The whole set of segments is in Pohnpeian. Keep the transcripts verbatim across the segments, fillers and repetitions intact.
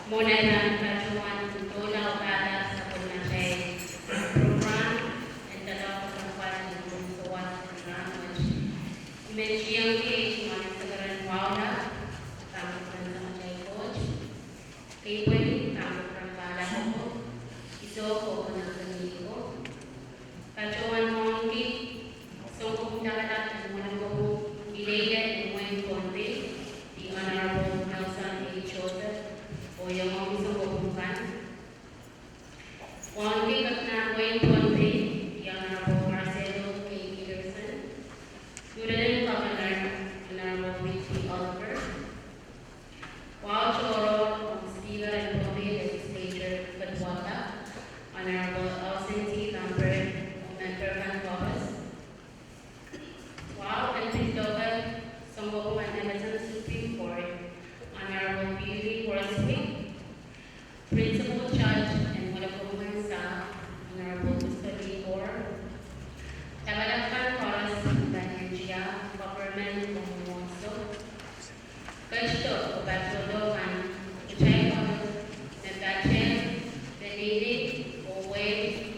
Mwohn ei pahn patohwan kohla oh pahla sapwellimatail program en doadoahk kesempwal en Mwomwohdiso Wasa en Rahn Wet, I men tiengki ei tungoal en sekeren waula, pahn kupwuren Samatail Koht. Keipweni, pahn kupwuren Kahlap oko. Iso, kupwuren Ahneki oko. Patohwan wauneki Sounkopwung Lapalap en Mwoalokopwung Ileile en wehin Pohnpei, the Honorable Nelson A. Joseph, oh iangahki sounkopwung kan. Wauneki Kepinahn wehin Pohnpei, the Honorable Marcelo K. Peterson. Lieutenant Governor, Honorable Whitney Oliver. Wahu tohrohr ong Speaker en Pohnpei Legislature, Fred Wahba, Honorable Elson T. Lambert, oh memper kan koaros. Wahu en pil lokaia Sounkopwung en Emerson Supreme Court, Honorable Billy Worswick, Principal Judge en Mwoalokopwung en Sahpw, Honorable Christopher Lee Orr, lapalap kan koaros, pali en tiahk, government oh mwomwohdiso, ketido oh patohdo kan, kitail koaros me patehng peneinei oh wehi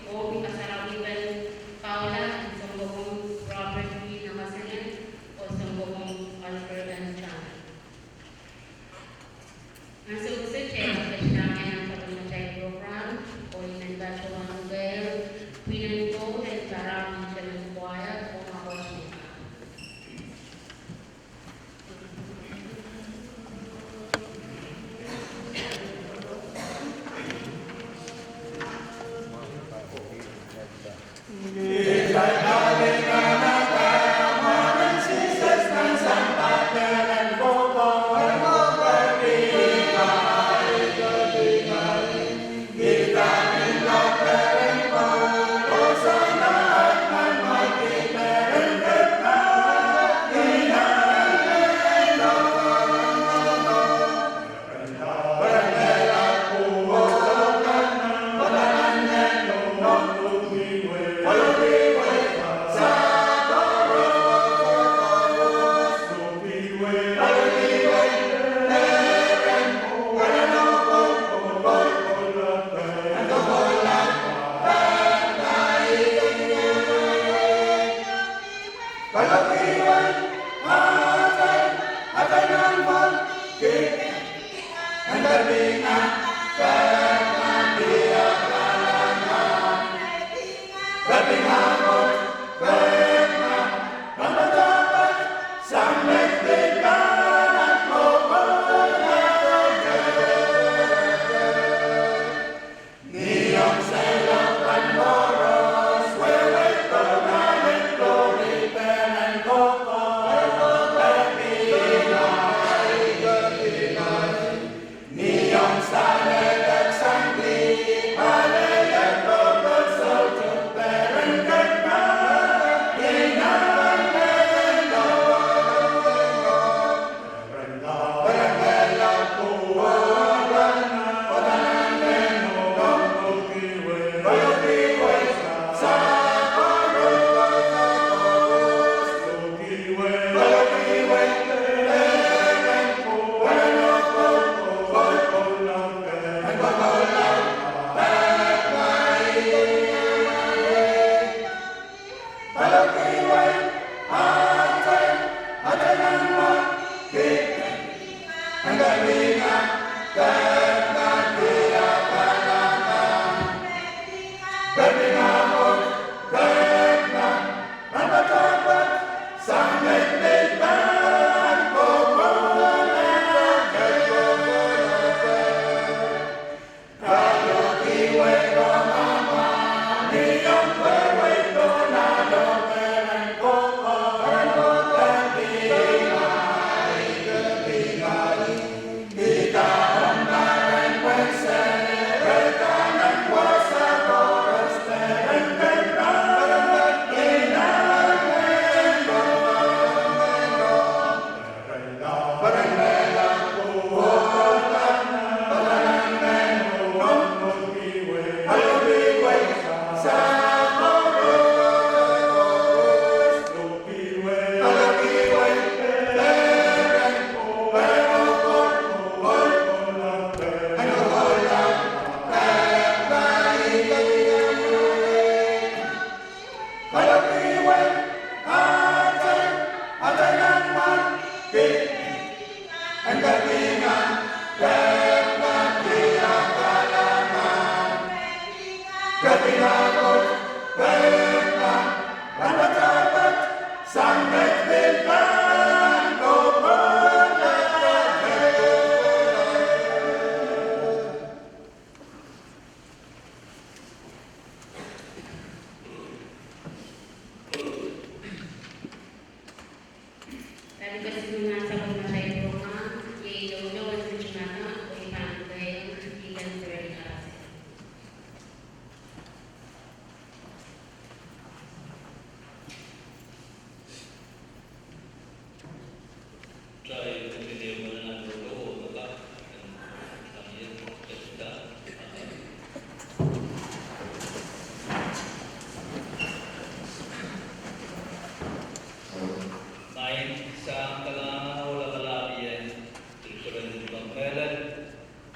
Maing, sang kalahngan oh lapalahpie, I pil pwurehng pwukoa mehlel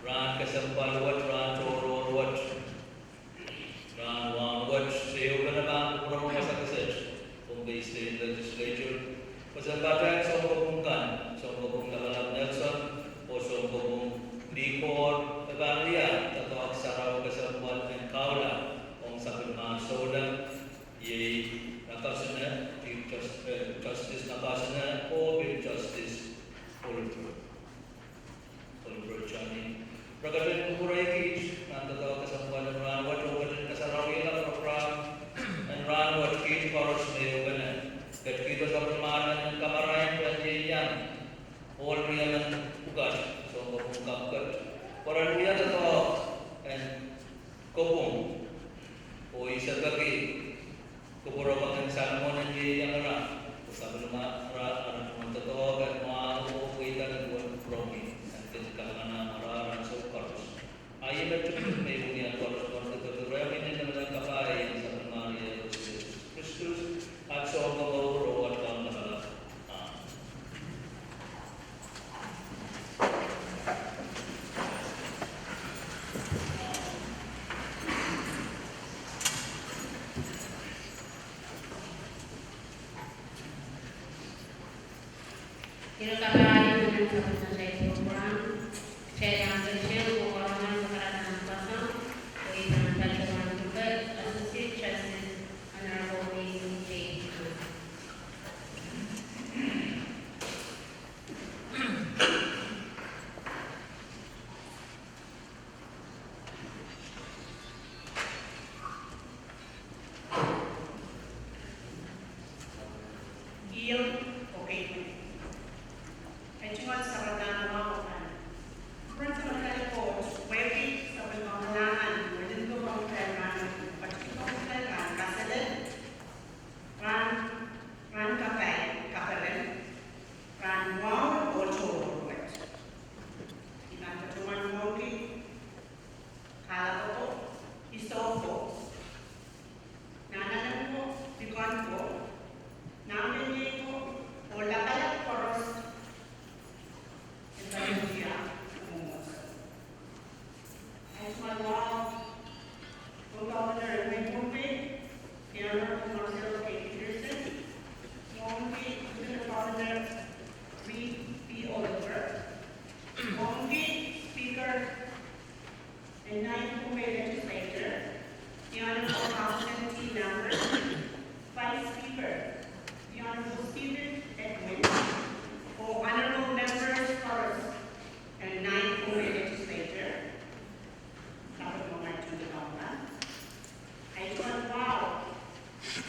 rahn kesempwal wet, rahn tohrohr wet, rahn wahu wet, se ehupene pahn kupwuromwi wasa kiset, Pohnpei State Legislature, pwe se pahn kihong sounkopwung kan, sounkopwung lapalap Nelson, oh sounkopwung Likor, me pahn wia doadoahk sarawi kesempwal en kaula ong sapwellimar souleng, iei Nakasone, Chief Jus-, eh, Justice Nakasone, oh pil Justice Oliver. Oliver Johnny. Re ketin kupwurei kiht nan doadoahk kesempwal en rahn wet oh ketin kasarawihla program en rahn wet. Kiht koaros me ehupene, ketikihdo sapwellimar en kamarain pwehn ieiang ohl riemen pwukat, sounkopwung kapwukat, pwe ren wia doadoahk en kopwung oh isepeki kupwuromwi en Salmon en ieiang ira, oh sapwellimara, ara tungoal doadoahk en mwahngih oh pweida nan duwen kupwuromwi, en kin kalahngan amwarar ansou koaros. A ih me tikitik me I wiahiong koaros, koaros me peki rehmwi, ni lamalam kapai en sapwellimar iehros Sises Kristus, at Sounkomour oh at Kaun Lapalap. Amen. Ire kapai en sapwellimatail program, kitail pahn ketin kokohrohr nan pakaradahn koasoandi, oh I pahn patohwan kupwurki Associate Justice Honorable Mary J. Khan.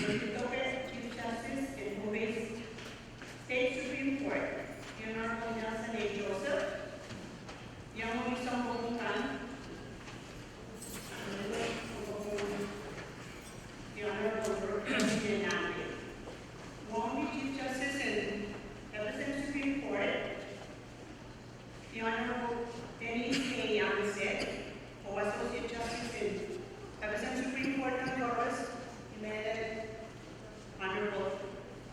Chief Justice en Pohnpei State Supreme Court, the Honorable Nelson A. Joseph, iangahki soun kopwung kan, the Honorable Ruth N. Nandi. Mwohn Chief Justice en FSM Supreme Court, the Honorable Denise A. Yangse, oh Associate Justice en FSM Supreme Court nan koaros, mehlel Honorable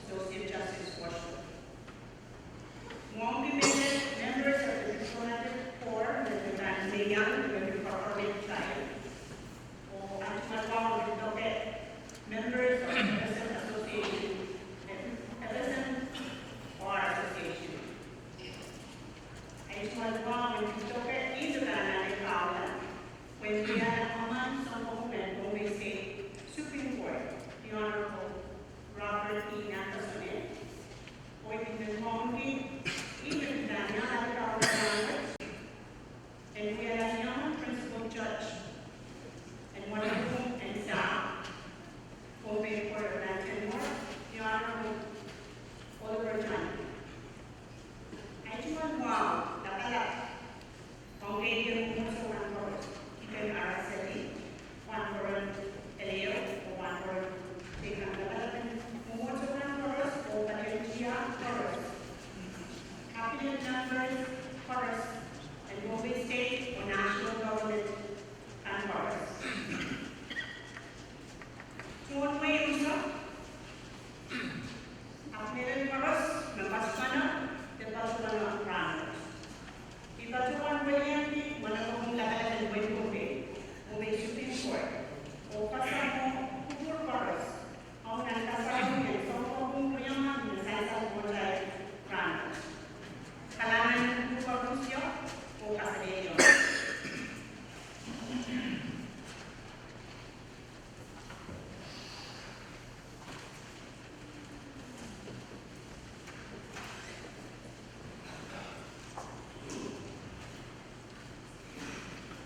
Associate Justice Washington. Mwohn mehlel members of the diplomatic corps, me pahn iang, me pahn korohrehte. Oh, ahi tungoal wahu en doke members of FSM Association, FSM Bar Association. Ahi tungoal wahu en doke ihte pahn ale kahula, pwehn wiahla emen soun kopwung en Pohnpei State Supreme Court, the Honorable Robert E. Nakasone, oh I men mwohn ihte pahn ale kahula en wiahla emen Principal Judge en Mwoalen Kopwung en Sahpw, Pohnpei Court of Land Tenure, the Honorable Oliver Johnny. Ahi tungoal wahu lapalap ong keieun mwomwohdiso kan koaros, Kiten Araseli, Wahnpoaron Elihu, oh Wahnpoaron Teikan, lapalap en mwomwohdiso kan koaros oh palian tiahk koaros, cabinet members koaros en Pohnpei State oh national government kan koaros. Tungoal wehi unsek, ahpw mehlel koaros me patohwano de patohwano rahnwet. I patohwan weliandi Mwoalen Kopwung Lapalap en Wehin Pohnpei, Pohnpei Supreme Court, oh kasamwo kupwur koaros ong nan kasarawi en soun kopwung riemon me sansal mwohtail rahnwet. Kalahngan en kupwur koaros, oh kaselehlie.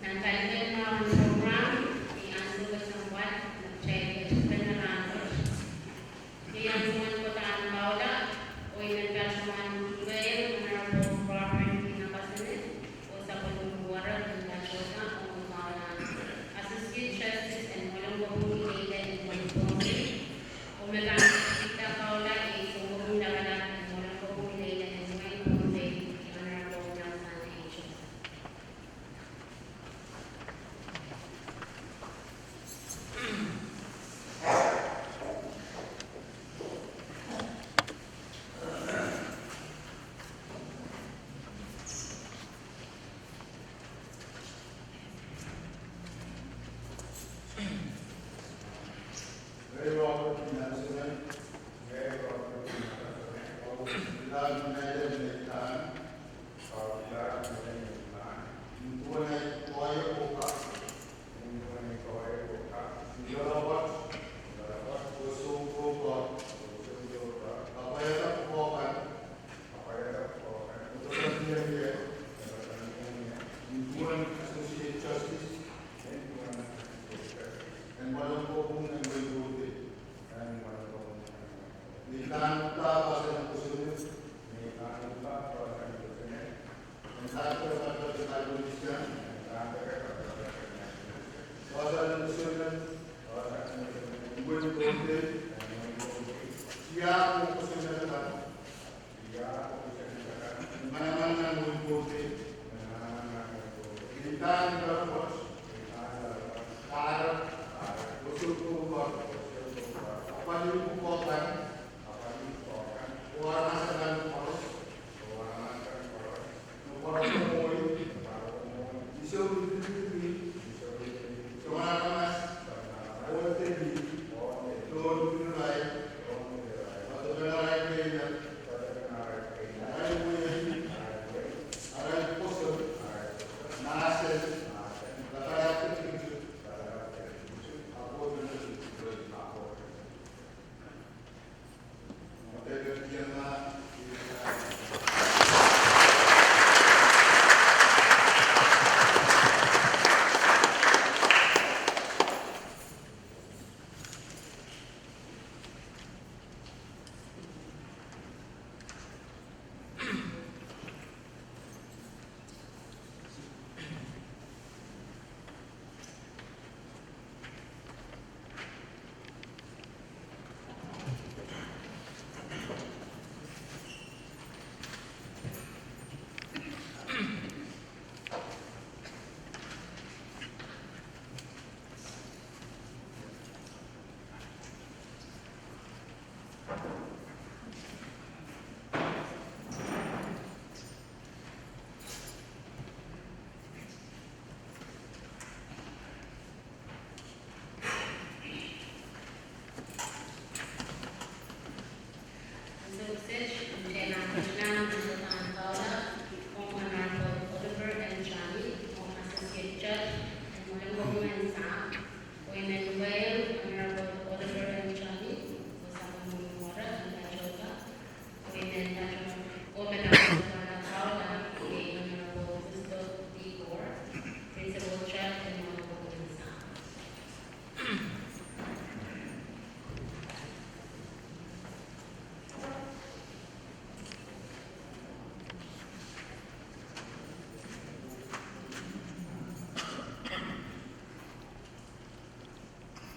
Nan palien mwahu en program, I ansou kesempwal me kitail ketikipene rahnwet. Iei ansou en kohdo en kaula, oh I men patohwan tuhkehiong Honorable Robert E. Nakasone oh sapwellime werek en patohda ong kaula Associate Justice en Mwoalen Kopwung Ileile en Wehin Pohnpei, oh me pahn ketikipene kaula iei soun kopwung lapalap en Mwoalen Kopwung Ileile en Wehin Pohnpei, the Honorable Nelson A. Joseph.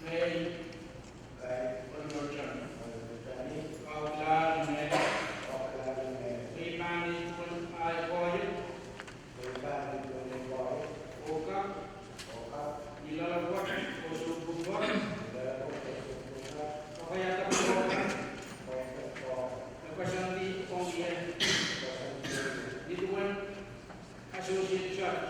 Ngehi, ngehi Oliver John, Oliver John, kaukilahn me, kaukilahn me, ngehi pahn iang duwen ahi koahiek, ngehi pahn iang duwen ahi koahiek, oh kak, oh kak, ni loalopwoat oh soukohp wet, ni loalopwoat oh soukohp wet, kapwaiada pwukoa kan, kapwaiada pwukoa kan, me koasoandi ong ie, koasoandi ong ie, ni duwen Associate Church,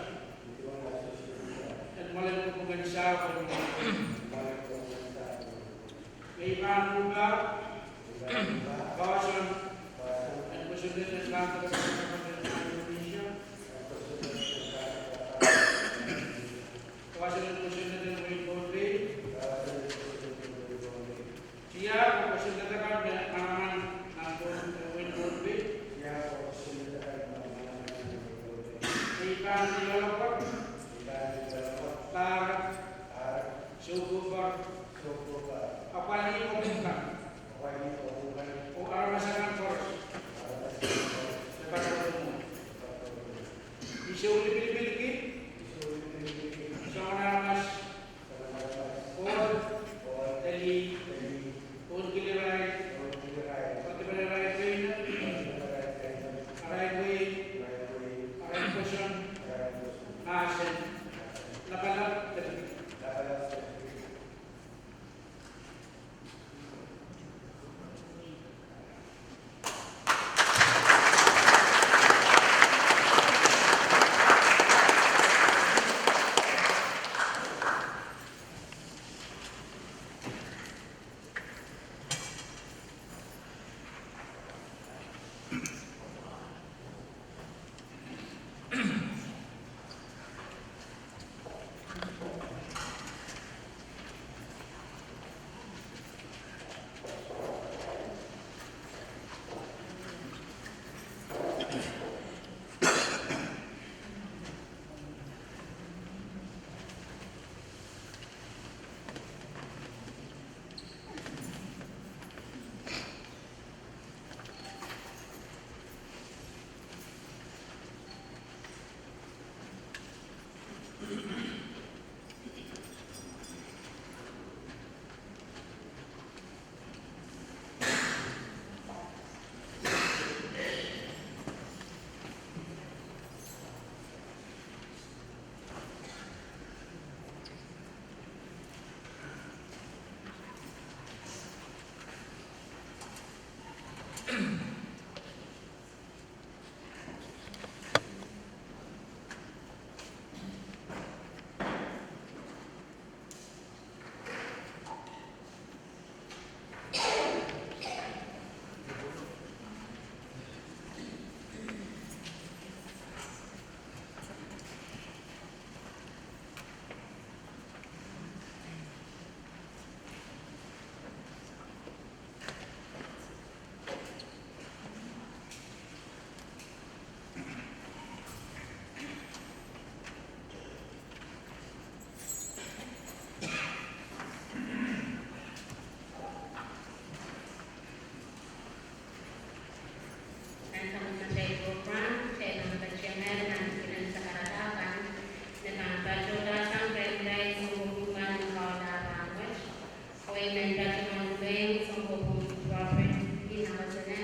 ni duwen Associate Church, en mwoalen kupwungen sahpw en Pohnpei, mwoalen kupwungen sahpw en Pohnpei. Ngehi pahn luhpah, ngehi pahn luhpah, poahsoan, poahsoan, en kosonned en Kauno en Micronesia, en kosonned en Kauno en Micronesia, poahsoan en kosonned en wehin Pohnpei, poahsoan en kosonned en wehin Pohnpei. Tiahk oh kosonned akan me manaman nan Pohnpei, wehin Pohnpei. Tiahk oh kosonned akan me manaman nan wehin Pohnpei. Ngehi pahn ni loalopwoat, ngehi pahn ni loalopwoat, pahrek, pahrek, soukohp wet, soukohp wet, apwalih kopwung kan, apwalih kopwung kan, oh aramas akan koaros, aramas akan koaros, me patpene mwo, patpene mwo. I sou lipilipilki, i sou lipilipilki, soangen aramas, soangen aramas, kohl, kohl, elih, elih, oh kilirail, oh kilirail, oh dipilirail pein, oh dipilirail pein, arail wehi, arail wehi, arail pwoson, arail pwoson, mahsen, lapalap, lapalap. Nan sapwellimatail program, kitail pahn patohwan nan kihlen sakarada kan, me pahn patohda sang rehn kitail soukohp kan en kaunda rahnwet. Oh I men patohwan wehin soukohp Robert P. Nelson.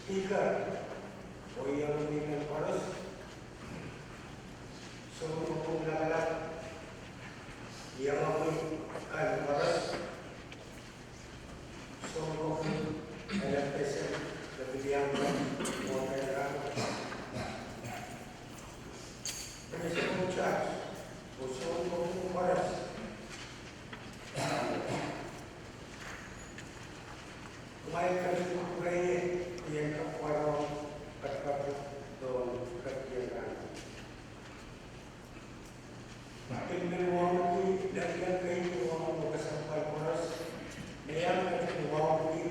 Speaker, oh iangahki koaros, soun kokoun lapalap, iangahki kan koaros, soun kokoun elected official, de pil iang kan, oh kan kan. Principal Judge, oh soun kokoun koaros. Kumwail ketin kupwurei, I en kak warohng patopato pohn kak iang kan. Pil men wauneki, lel lel kei wauneki kesempwal koaros, me iang ketin wauneki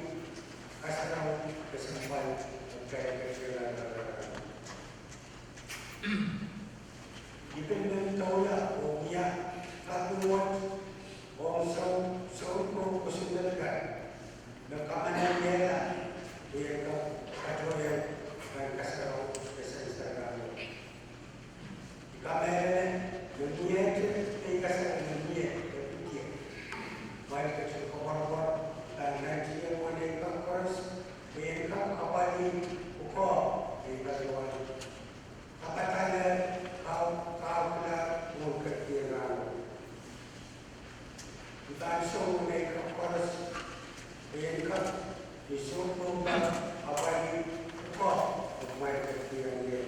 kasarawi kesempwal, kei kak iang kan. I pil men doula oh wia kaping wet ong soun, soun kokoun kosonned kan me kamanamanehla wiepe katohwan nan kasarawi kei sang sarawi. I kamehlele me miehte ei kasarawi me mie, e Apwalih pwukoa, oh kumwail ketikihong ie.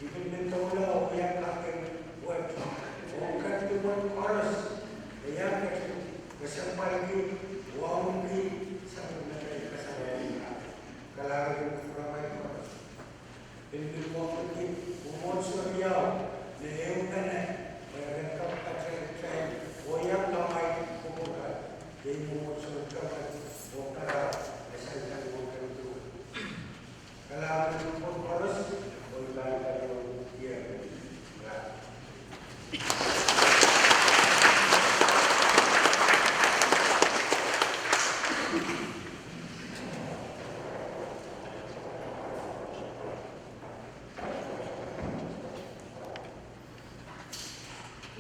I pil men doula oh wia kaping wet, oh ketikihong koaros, e iang ketikihong, kesempwalki, wauneki, sapwellimatail kasalehda. Kalahngan en kupwuramwail koaros. Pil pil wahpene mwomwohdiso riau, me ehu pene, me ren kak patohwan kitail, oh iang kamwaid kupwurki, iei mwomwohdiso riau, oh kara, me sansal wongken duwen. Kalahngan en kupwur koaros, oh I pahn patohwan ie.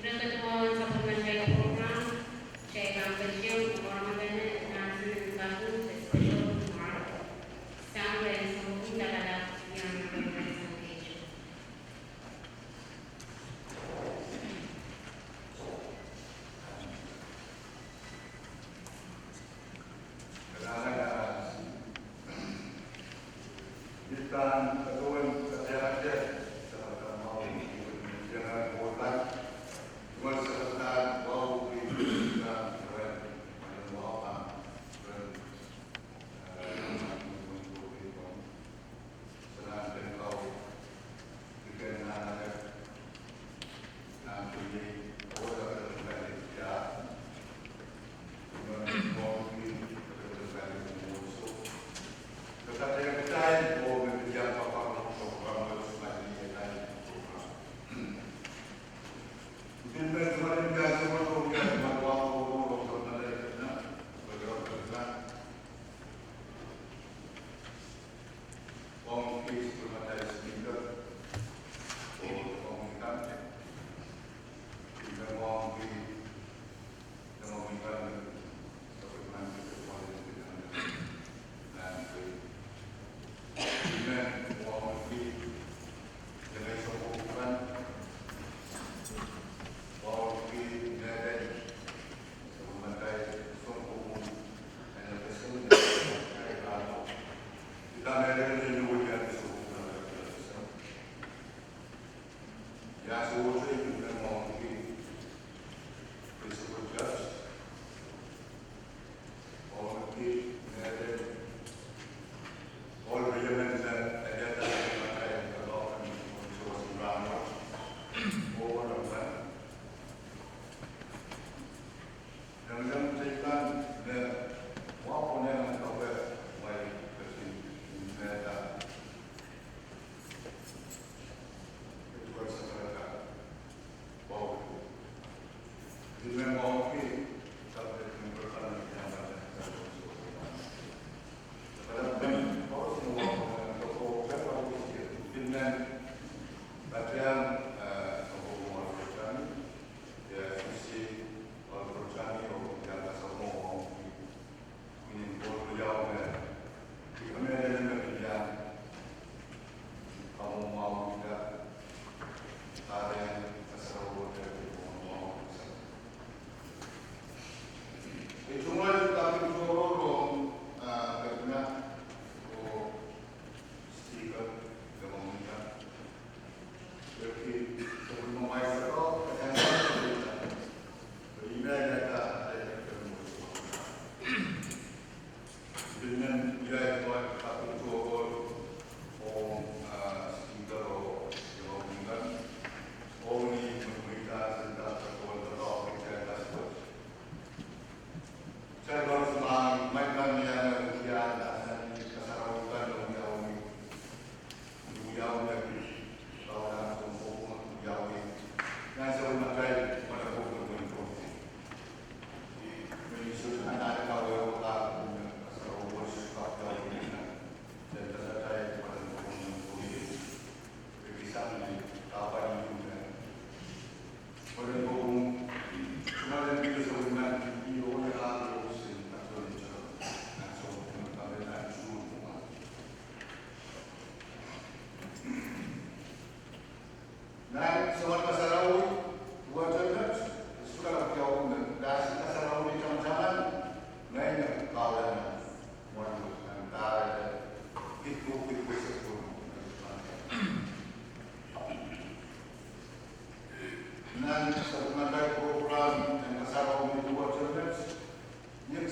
Ire ketidohn sapwellimatail program, kitail pahn ketikihong oaramapen announcement en kaping, the special remark, sang rehn Soukohpwung Lapalap, Ian Robinson Kejo.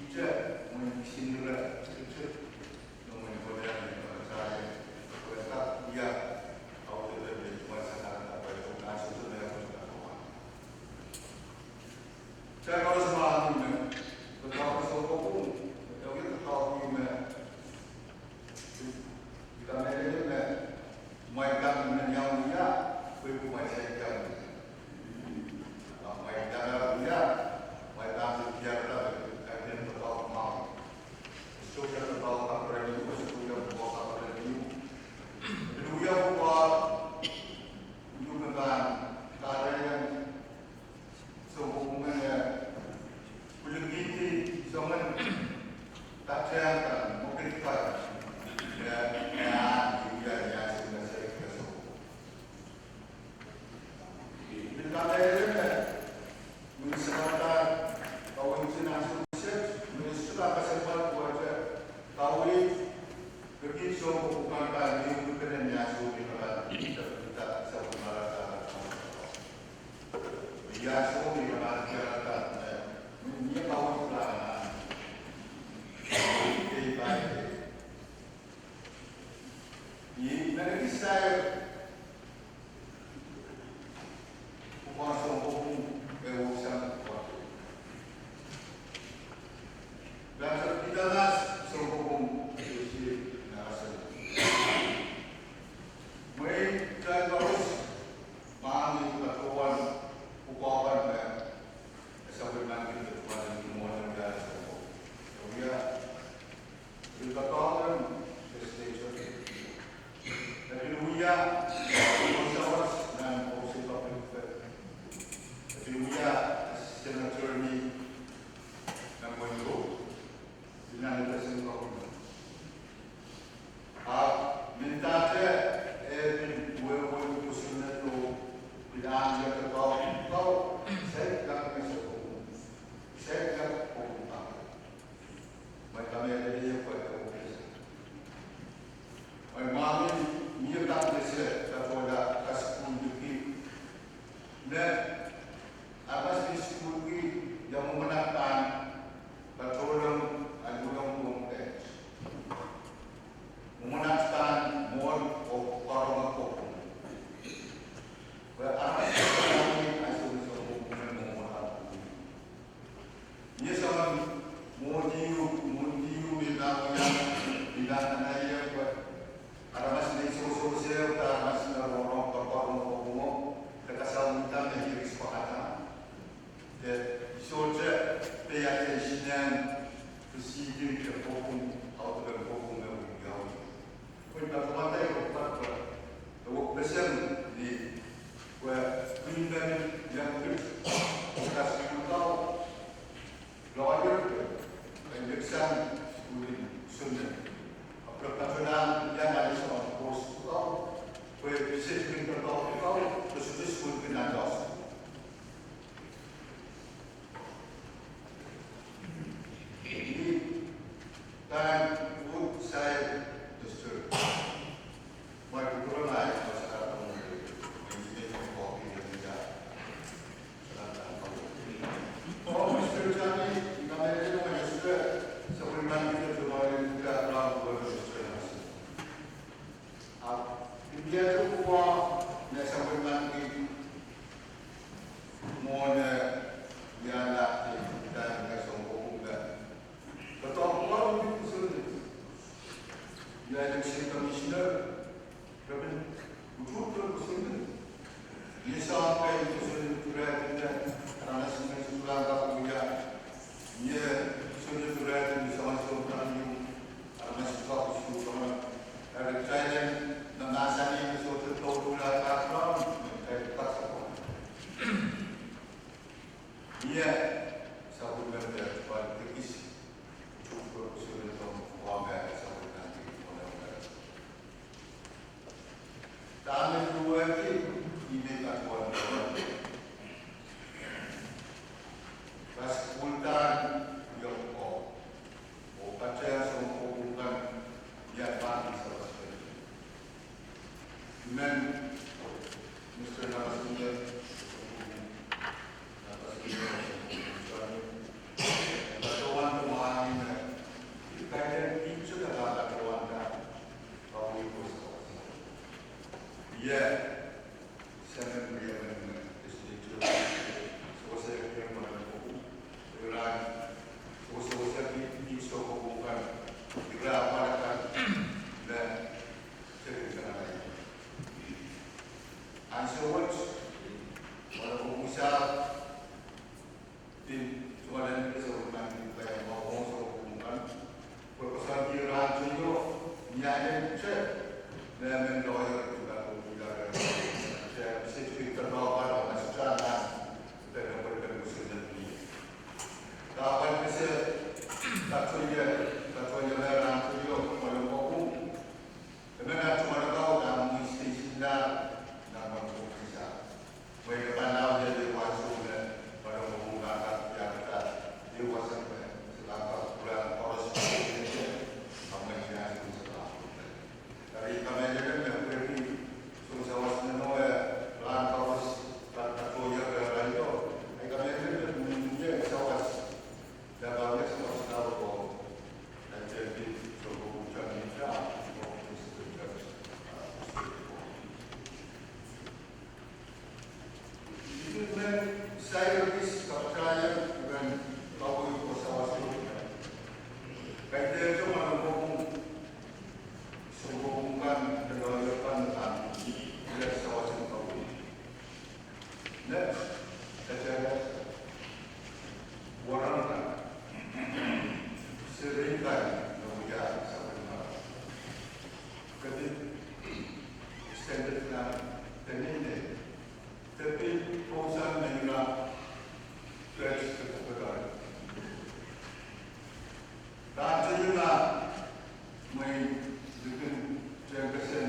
Ihte mwein kisin ire tikitik me mwein kohdahn me pahn atail pwehda ia audepen me pahn sangada pwe pahn sohte me pahn kawah. Kitail koaros mahmahsanih me, pwe pahn sohte pwung, e wia pahn me I kamehlele me, mwein pahn men iang wia, pwe kumwail saik iang wia. A mwein pahn wia, mwein pahn se tiarada me, kaidehn pahn mwahu. Sohte pahn kaperen ieu, sohte pahn kaperen ieu. Pil wia pwukat, ieu me pahn, kahrehiong, sohte pwung me, pwilikihdi soangen patehng kan, mwekid kan, me, me ahn, wia ni ansou me se kin sohte pwung. Pil kamehlele me, mwein sangada, kaweid en ansou kiset, mwein sohte kesempwal pwoat, kaweid, peki sohte pwung kan pahn, ni pwung kan ni ansou me pahn, ita, ita, sa pwung mara sa. Ia sohte pahn, ia pahn, eh, ni kaweid pahn, eh, eh, eh. Ni mehn kisair, pwukat sohte pwung, eh, wok sang pwukat. Pahn sohte pitanas sohte pwung, eh, si, na, sa. Mwein kitail koaros, mahmahsanih patohwan, pwukoahn me, e sapwellimaniki patohwan ni mwohn wia sohte pwung. Wia, pil patohwan, legislature. Pil wia, sawas nan Office of Public Welfare. Pil wia, Senator ni, nan Pohnpei. Pil nan President Government. Ahpw, mendahte, e pil wehwehki kosonned oh, pil ahn ia doadoahk, saik kak me sohte pwung. Saik kak pwung kak. Mwein kamehlele pwe e pwung. Mwein mwahngih, mie kak me se, katohla, kasukuhl liki. Me, aramas me sukuhlki, ia mwomwen pahn, patohlong, aluhlong pwung pet. Mwomwen pahn, mwohn, oh, pwarohng pwung. Pwe aramas me pahn, ansou me sohte pwung, mwomwen pahn. Mie soangen, mwohn ieu, mwohn ieu, me pahn wia, me pahn anaia pwe. Aramas me sohsohse, aramas me rongorong, pwarohng pwung, de kasawih me iris pahkada. De sohte pay attention nan receiving de pwung, audepen pwung me wiawi. Pwe patohwan de patohwan, e wok peseng ni, pwe pil men iang kit, kasukuhl kau, lawyer, pwe, pwe iang sang sukuhl en sumne. Ahpw patohwan iang ale soangen course kau, pwe pil se kin kau, pwe sohte sukuhl kin nan law school. Ni pahn uhd sair Mister Mike Gurulai, oh, Mister Johnny, I kamehlele me Mister, sapwellimaniki Mister Johnny, ahpw, I pil wia pwukoa me sapwellimaniki mwohn, eh, ia lap de, pahn sohte pwung pahn. Patohwan pwung pil kusudi. Patohwan, patohwan me rahn teio, mwahu ong pwung. Emen ah tungoal akan, ah, mwein station nan mwahu ong pwung sasa. Mwein e pahn awih ehu ansou me mwahu ong pwung pahn kak diarada, ehu wasa me se pahn kak pwurehng koaros, a mwein ia se pahn pwurehng. Eri kamehlele me pwehki soun sawas meno e rahn koaros patohwan rehrail, ahi kamehlele me pwung ie sawas. Dahme sawas lao ko, ahi pwehki sounpwong pwung sang ni ka, ko pwung sang ni ka. Ih me sair kis kapatahieng ren kawei ko sawas. Kaidehn soangen pwung, soangen pwung kan de loale kan kan, ih me sawas en kawei. Next, kataia waranehda seri kan me wia sapwellime. Kepin extended plan, peneinei, kepin pousan me ira, stretch the crocodile. Rahn teio mwein likin tehnpasen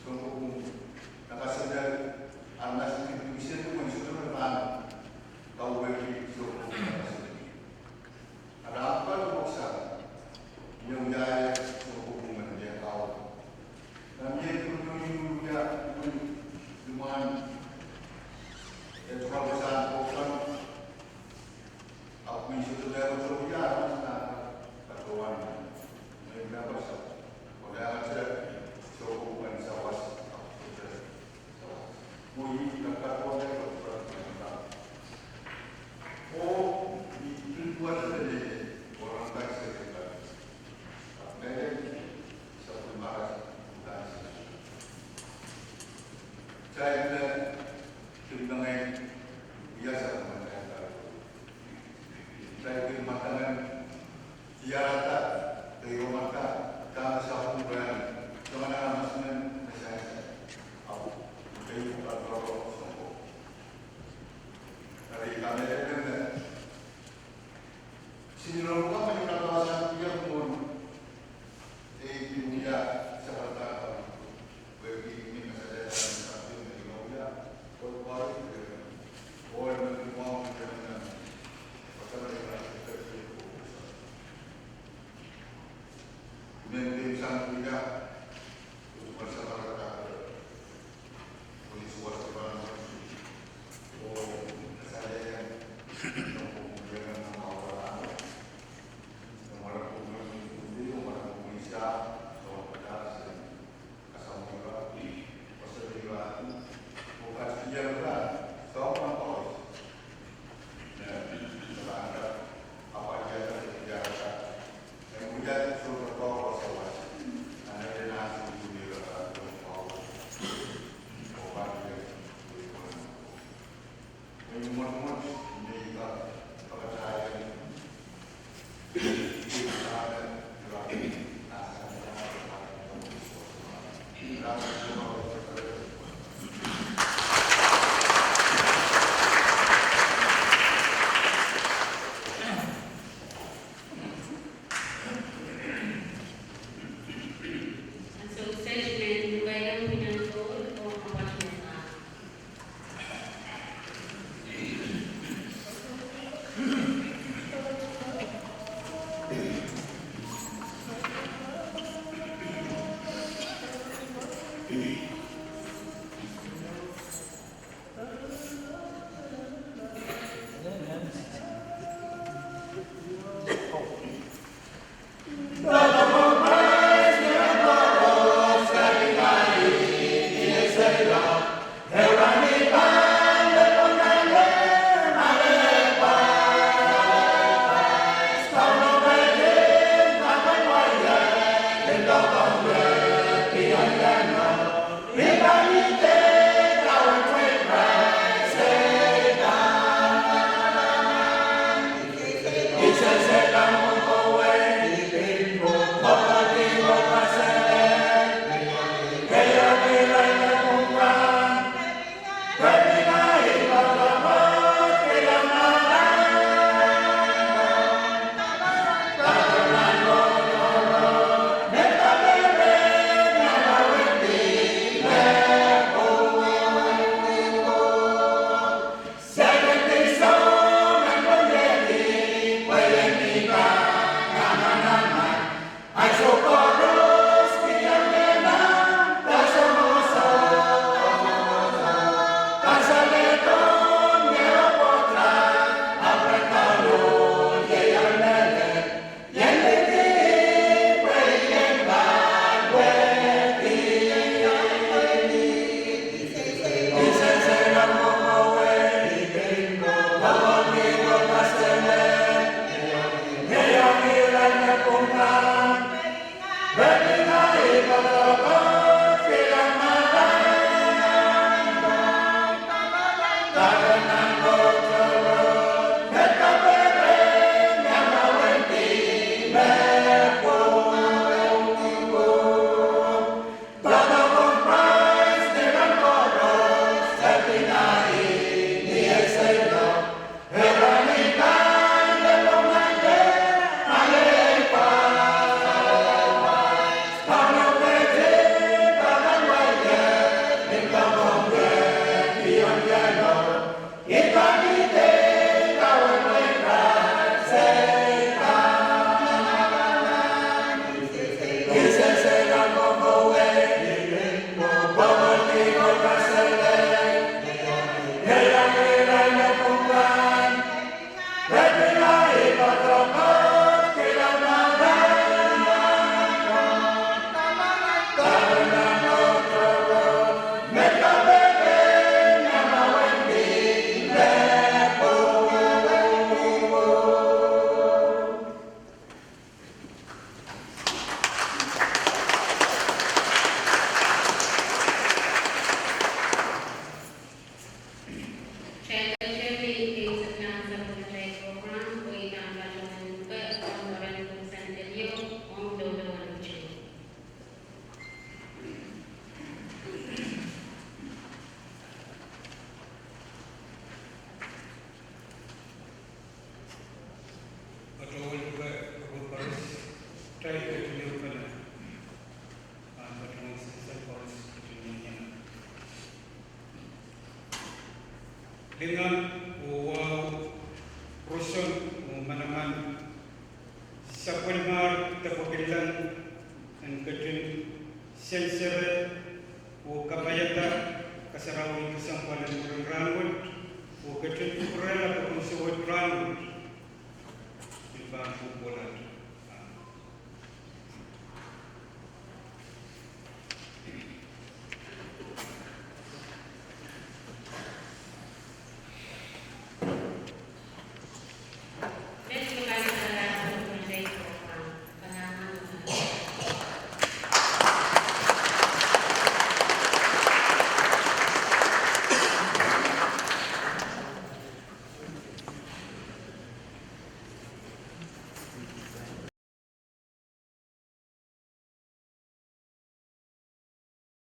sounpwong pwung, na kaselel, aramas kin pwung seli mwein sohte me pahn kawehwehki sounpwong pwung na kaselel. A rahn pwukat pwohsang, mie wiahier sounpwong pwung men mie kaun. Nan mie pwung pwung wia pwung limwahn, e tungoal pwohsang pwohsang. Ahpw mie sohte me patohwan ia, aramas nan patohwan, mie me pwohsang. Pwe ahte sounpwong pwung sawas, ahpw sohte sawas. Mwo ih me patohwan ia, patohwan ia. Oh, ih pil duwehte peneinei, waranehda seri kan. Ahpw mehlel, sapwellime kan, uhdahn seri. Kitail me kin mengei, ia sapwellime kan. Kitail kin madaman, diarada, peiomada, dahme sapwung rehn soangen aramas men me sansal. Ahpw, kei pwukat roro sounpwong. Eri kamehlele me singilong kan me ih me pahn sang pwung ie mwohn, e ih pwung ie sakarada kan. Pwehki ih me kasalehda me sapwung me ih me wia, oh pwari, oh me ih me wia, oh me ih me wia. Pwe sang pwung ie, Ketin ehu pene, ah, patohwan sehse koaros ketin iang. Lingan oh wahu, roson oh manaman, sapwellimar depe kilang en ketin sensere oh kapaiada kasarawi kesempwal en mwurin rahnwet oh ketin kupwurehla pokon sewed rahnwet. Pil pahn kupwurla.